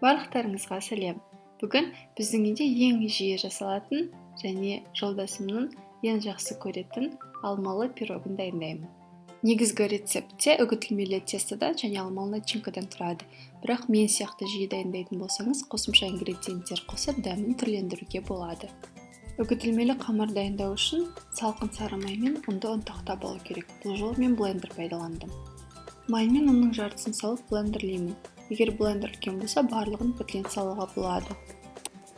Барлықтарыңызға сәлем. Бүгін біздің үйде ең жиі жасалатын және жолдасымның ең жақсы көретін алмалы пирогын дайындаймын. Негізгі рецептте үгітілмелі тестодан және алмалы начинкадан тұрады. Бірақ мен сияқты жиі дайындайтын болсаңыз, қосымша ингредиенттер қосып дәмін түрлендіруге болады. Үгітілмелі қамыр дайындау үшін салқын сары май мен ұнды ұнтақтап алу керек. Бұл жолы мен блендер пайдаландым. Май мен ұнның жартысын салып блендерлеймін. Егер блендер үлкен болса, барлығын бірден салуға болады.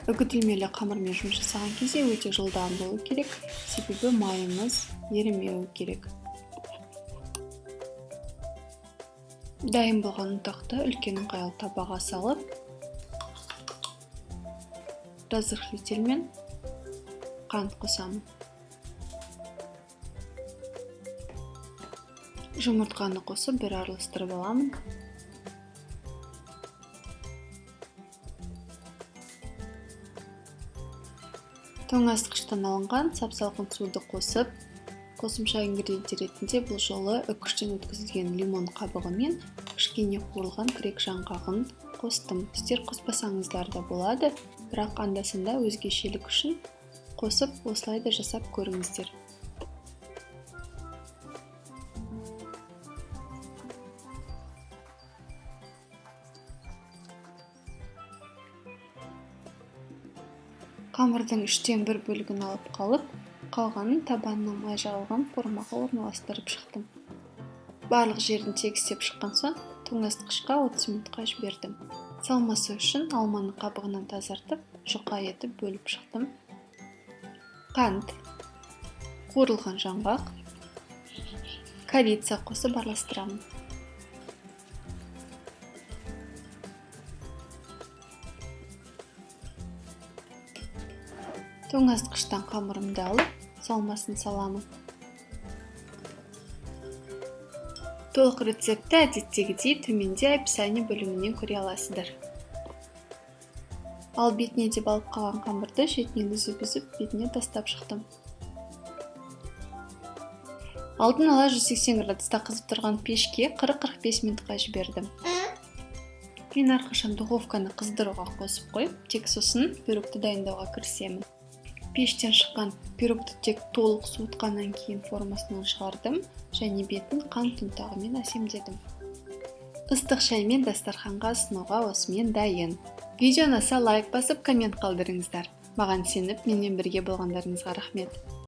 Үгітілмелі қамырмен жұмыс жасаған кезде өте жылдам болу керек, себебі майымыз ерімеуі керек. Дайын болған ұнтақты үлкен ыңғайлы табаға салып, разрыхлительмен қант қосамын. Жұмыртқаны қосып бір араластырып аламын. Тоңазытқыштан алынған сап-салқын суды қосып, қосымша ингредиенттер ретінде бұл жолы үкіштен өткізілген лимон қабығы мен кішкене қуырылған грек жаңғағын қостым. Сіздер қоспасаңыздар да болады, бірақ анда-санда өзгешелік үшін қосып осылай да жасап көріңіздер. Қамырдың 1/3 бөлігін алып қалып, қалғанын табанына май жағылған формаға орналастырып шықтым. Барлық жерін тегістеп шыққан соң, тоңазытқышқа 30 минутқа жібердім. Салмасы үшін алманы қабығынан тазартып, жұқа етіп бөліп шықтым. Қант, қуырылған жаңғақ, корица қосып араластырамын. Тоңазытқыштан қамырымды алып, салмасын саламын. Толық рецептті әдеттегідей төменде описание бөлімінен көре аласыздар. Ал бетіне деп алып қалған қамырды шетінен үзіп-үзіп бетіне тастап шықтым. Алдын ала 180 градуста қызып тұрған пешке 40-45 минутқа жібердім. Мен әрқашан духовканы қыздыруға қосып қойып, тек сосын пирогты дайындауға кірісемін. Пештен шыққан пирогты тек толық суытқаннан кейін формасынан шығардым және бетін қант ұнтағымен әсемдедім. Ыстық шаймен дастарханға ұсынуға осымен дайын. Видео ұнаса лайк басып, коммент қалдырыңыздар. Маған сеніп, менімен бірге болғандарыңызға рахмет.